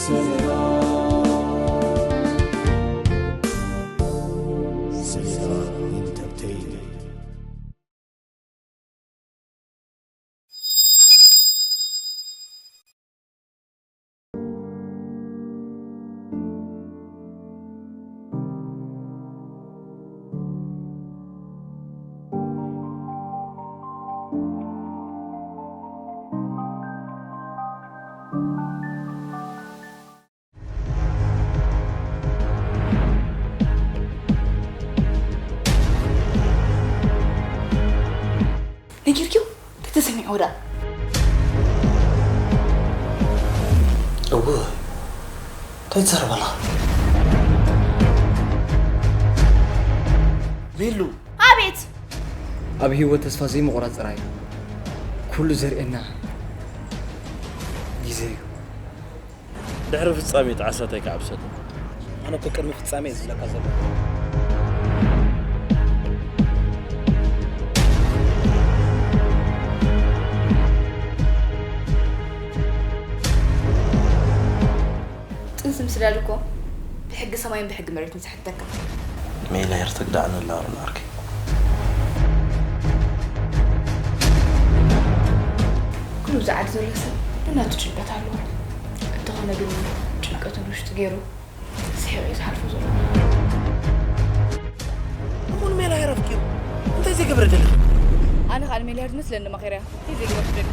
ሰላም ኢንተርቴይንመንት። ነጊርክዮ? ተተሰሚዕዎ ደኣ? እወ፣ እንታይ ትዛረብ ኣለኻ? ቤሉ! ኣቤት! ኣብ ህይወት ተስፋ ዘይምቑራጽ ጥራይ እዩ። ኩሉ ዘርእየና ግዜ እዩ። ድሕሪ ፍጻሜ ጣዕሳታይ ክዓብሰሉ። ኣነ እኮ ቅድሚ ፍጻሜ እየ ዝብለካ ዘለኹ። ጥንሲ ምስዳድ እኮ ብሕጊ ሰማይን ብሕጊ መሬትን ዝሕተካ። ሜላ ሄርተግ ደኣ ንላበል ዓርከይ። ኩሉ ኣብዚ ዓዲ ዘሎ ሰብ ነናቱ ጭንቀት ኣለዎ። እንተኾነ ግን ጭንቀቱ ንውሽጡ ገይሩ ስሒቑ እዩ ዝሓልፎ ዘሎ። እሞ ንሜላ ሄር ኣፍቂሩ እንታይ ዘይገብረ ደለ? ኣነ ኸኣ ንሜላ ሄር ዝመስለኒ መኺረያ። እንታይ ዘይገበርኩ ደሊ?